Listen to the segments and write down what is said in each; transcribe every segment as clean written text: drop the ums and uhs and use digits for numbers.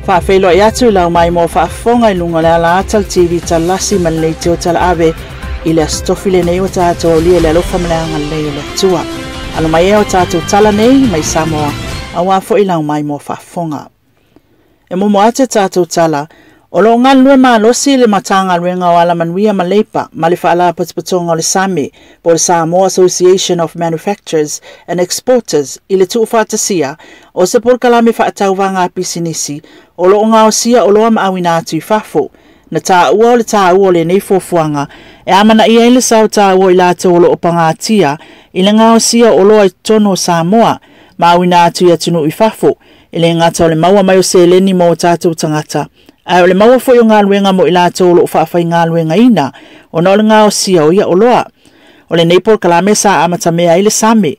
Faafeiloai atu i lau maimoa faafofoga i luga o le alaata o le TV Talasi ma le leitio talaave i le Aso Tofi lenei ua tatou aulia i le alofa ma le agalelei o le Atua. Alo mai ea o tatou tala nei mai Samoa, aua foi lau maimoa faafofoga. E muamua atu tatou tala, o lo o galulue malosi le Matagaluega o Alamanuia ma Leipa ma le Faalapotopotoga o le SAME po o le Samoa Association of Manufacturers and Exporters i le tuufaatasia o se polokalame faatauvaga a pisinisi o lo o gaosia oloa ma auina atu i fafo. Na taua o le taua o lenei fuafuaga e amanaia ai le sao taua o i latou o lo o pagatia i le gaosia o oloa i totonu o Samoa ma auina atu i atunuu i fafo, e le gata o le maua mai o seleni mo o tatou tagata, ae o le maua foi o galuega mo i latou o lo o faafaigaluegaina ona o le gaosia o ia oloa. O lenei polokalame sa amatamea ai le SAME,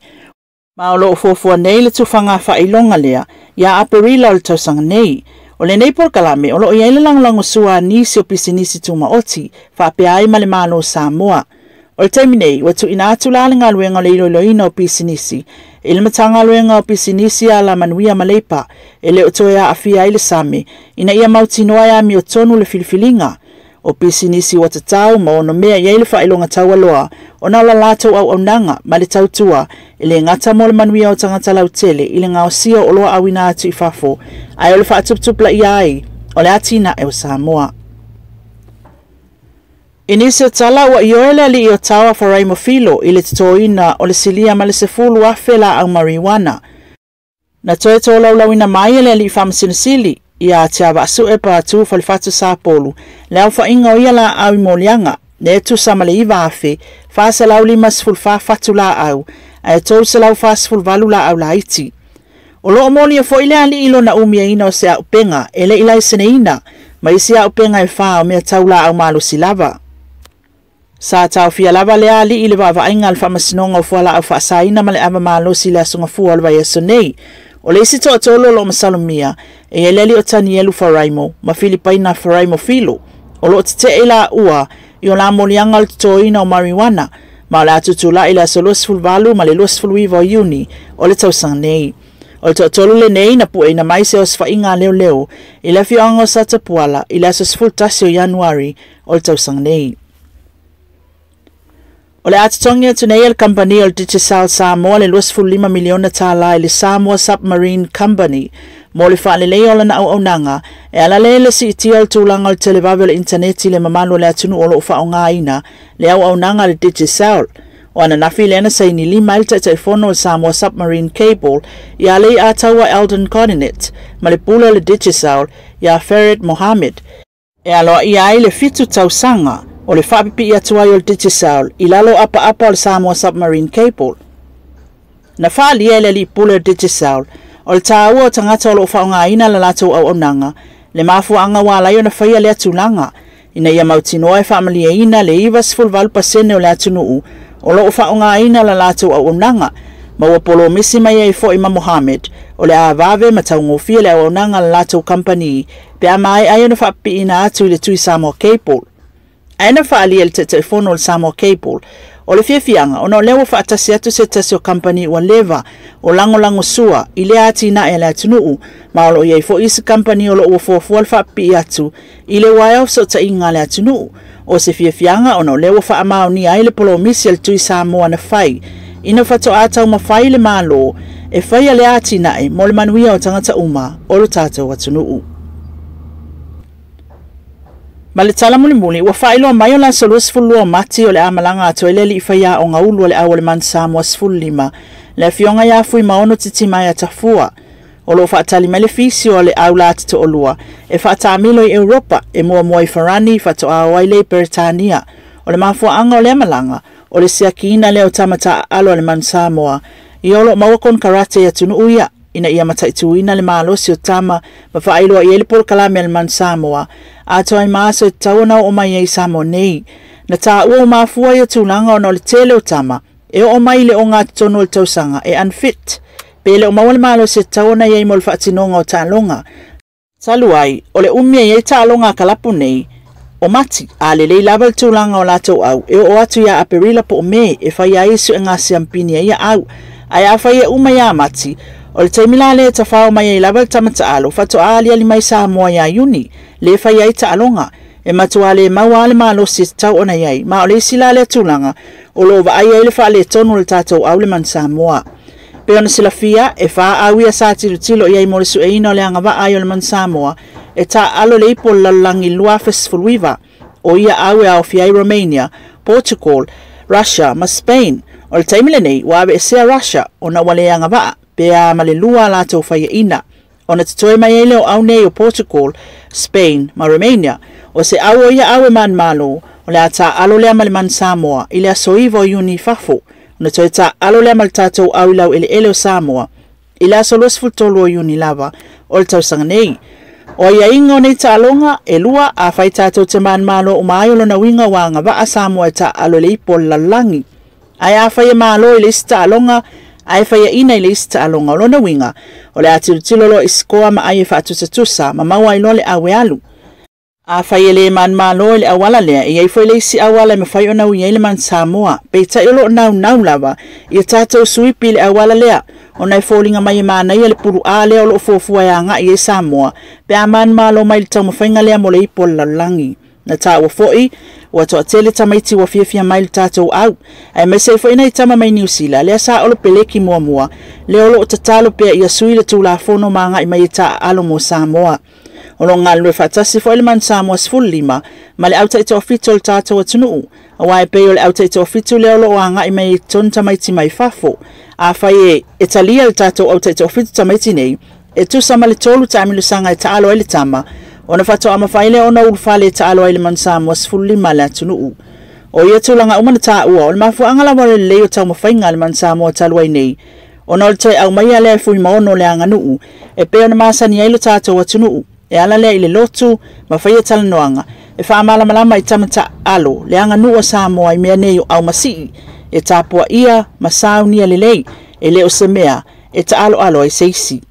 ma o lo o fuafua nei le tufaga faailoga lea ia Aperila o le tausaga nei. O lenei polokalame o lo o i ai le lagolagosua a nisi o pisinisi tumaoti faapea ai ma le Malo o Samoa. O le taimi nei, ua tuuina atu la le galuega o le iloiloina o pisinisi i le Matagaluega o Pisinisi Alamanuia ma Leipa e le o toe aafia ai le SAME ina ia mautinoa e amiotonu le filifiliga o pisinisi ua tatau ma onomea i ai le faailoga taualoa ona o la latou auaunaga ma le tautua e le gata mo le manuia o tagata lautele i le gaosia o oloa auina atu i fafo, ae o le faatuputupulaia ai o le atinae o Samoa. I nisi o tala ua ioe le alii o Taoa Faraimo Filo i le totoina o le silia ma le 10,000 laau marijuana. Na toe tolaulauina mai e le alii faamasinosili ia Tiavaasue Patu Falefatu Sapolu le aofaiga o ia laau i moliaga, le tusa ma le 9,454 fatu laau, ae 348 laau laiti. O lo o molia foi le alii lona umiaina o se aupenga e le i laiseneina ma isi aupenga e 4 o mea tau laau malosi lava. Sa taofia lava le alii i le vaavaaiga a le faamasinoga o fualaau faasaina ma le ava malosi i le aso gafua o le vaiaso nei. O le isi toatolu o lo o masalomia e i ai le alii o Tanielu Faraimo ma Filipaina Faraimo Filo, o lo o tetee i laua i o la moliaga o le totoina o marijuana, ma o le a tutulai i le aso 28 ma le 29 o Iuni o le tausaga nei. O le toatolu lenei na pueina mai se osofaiga a leoleo i le afioaga o Satapuala i le aso 11 o Ianuari o le tausaga nei. O le a totogi atu nei e le kamupani o le Digicel Samoa le 25 miliona tala i le Samoa Submarine Company mo le faaleleia o lana auaunaga e ala lea i le siitia o le tulaga o le televave o le intaneti i le mamalu o le atunuu o lo o faaaogaina le auaunaga a le Digicel. O ananafi lea na saini lima ai le Taitaifono o le Samoa Submarine Cable ia Leiataua Eldon Codinet ma le pule o le Digicel ia Farid Mohamed e aloaia ai le 7 tausaga o le faapipii atu ai o le Digicel i lalo apaapa o le Samoa Submarine Cable. Na faaalia e le alii pule o le Digicel o le taua o tagata o lo o faaaogaina la latou auaunaga le mafuaaga ua ala ai ona faia lea tulaga ina ia mautinoa e faamalieina le 98% o le atunuu o lo o faaaogaina la latou auaunaga, ma ua polomisi mai ai foi ma Mohamed o le a vave ma taugofie le auaunaga a la latou kamupani pe a maea ai ona faapipiina atu i le tui Samoa Cable. Ae na faaalia e le Taitaifono o le Samoa Cable o le fiafiaga ona o lea ua faatasi atu se tasi o kamupani ua leva o lagolagosua i lea atinae a le atunuu, ma o lo o i ai foi isi kamupani o lo o ua fuafua le faapipii atu i le uaea o fesootaiga a le atunuu. O se fiafiaga ona o lea ua faamaonia ai le polomisi a le tui Samoa na fai ina faatoa taumafai le Malo e faia le atinae mo le manuia o tagata uma o lo tatou atunuu. Ma le tala mulimuli, ua faailoa mai o le aso 22 o Mati o le amalaga atu ai le alii faiaoga ulu o le au o le Manu Samoa 15, le afioga ia Fuimaono Titimaea Tafua. O lo o faatali mai le fisio o le au la to'olua e faataamilo i Europa e muamua i Farani faatoa o ai le i Peretania. O le mafuaaga o lea malaga, o le siakiina lea o tama taaalo a le Manu Samoa ia o lo o maua konekarate i atunuu ia ina ia mataituina le malosi o tama ma faailoa i ai le polokalame a le Manu Samoa atoa ai ma aso e tatau ona oo mai ai i Samoa nei. Na taua o mafua ia tulaga ona o le tele o tama e oo mai i le ogatotonu o le tausaga e unfit pe le o maua le malosi e tatau ona i ai mo le faatinoga o taaloga. Talu ai, o le umi e i ai taaloga a kalapu nei, o Mati, a lelei lava le tulaga o latou au, e oo atu ia Aperila po o Me e faia ai suega siampini ai ia au. Ae afai e uma ia Mati, O le taimi la lea e tafao mai ai lava le tama taalo faatoa aliali mai Samoa ia Iuni, lea e fai ai taaloga. E matua le maua le malosi e tatau ona i ai, ma o le isi la lea tulaga o lo o vaai ai le faaletonu o le tatou au le Manu Samoa. Pe ona silafia, e 4 au ia sa tilotilo i ai mo le sueina o le agavaa ai o le Manu Samoa, e taaalo le ipu o le lalolagi 2019. O ia au e aofia ai Romania, Portugal, Russia ma Spain. O le taimi lenei, ua aveesea Russia ona ua le agavaa, pe a ma le 2 a latou faiaina. Ona totoe mai ai lea o au nei o Portugal, Spain ma Romania. O se au o ia au e manumalo, o le a taaalo lea ma le Manu Samoa i le aso 9 o Iuni i fafo. Ona toe taaalo lea ma le tatou au i laueleele o Samoa i le aso 23 o Iuni lava o le tausaga nei. O aiaiga o nei taaloga e 2, afai tatou te manumalo uma ai o lona uiga ua agavaa Samoa e taaalo i le ipu o le lalolagi. Ae afai e malo i le isi taaloga, ae faiaina i le isi taaloga, o lona uiga o le a tilotilo loa i sikoa ma ai e faatusatusa ma maua ai loa le au e alu. Afai e le manumalo i le auala lea, e i ai foi le isi auala e mafai ona ui ai le Manu Samoa. Peitai o lo o naunau lava ia tatou suipi i le auala lea, ona e foliga mai e manaia le puluā lea o lo o fuafua e agai ai Samoa, pe a manumalo mai le taumafaiga lea mo le ipu o le lalolagi. Na taua foi, ua toatele tamaiti ua fiafia mai le tatou au, aemaise ai foi nai tama mai Niu Sila, lea sa olo peleki muamua, lea o lo o tatalo pea ia sui le Tulafono ma agai mai e taaalo mo Samoa. O lo o galulue faatasi foi le Manu Samoa 15 ma le au taitoafitu o le tatou atunuu, aua e pei o le au taitoafitu lea o lo o agai mai i totonu tamaiti mai fafo. Afai e talia le tatou au taitoafitu tamaiti nei, e tusa ma le 3 taamilosaga e taalo ai le tama, ona faatoa mafai lea ona ulufale e taalo ai le Manu Samoa 15 le atunuu. O ia tulaga uma na taua, o le mafuaaga lava o le lelei o taumafaiga a le Manu Samoa talu ai nei, ona o le toe aumaia lea e Fuimaono o le aganuu, e pei ona masani ai lo tatou atunuu. E ala lea i le lotu ma faia talanoaga, e faamalamalama i tama taalo le aganuu o Samoa i mea nei o aumasii, e tapuaia ma saunia lelei, e le o se mea e taaloalo ai se isi.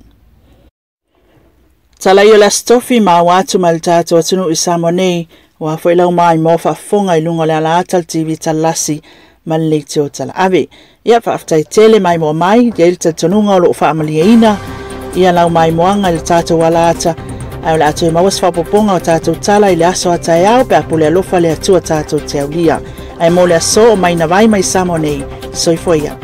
Tala ia o le Aso Tofi ma aua atu mai le tatou atunuu i Samoa nei, ua foi lau mai mo faafofoga i luga o le alaata le TV Talalasi ma le leitio talaave. Ia faafetai tele mai moa mai, ia i le talitonuga o loo faamalieina ia lau maimoaga i le tatou alaata. Ae o le a toe maua se faaopoopoga o tatou tala i le aso a taeao pe a pule alofa le Atua tatou te aulia. Ae mo le aso o mai na vai mai Samoa nei, soifua ia.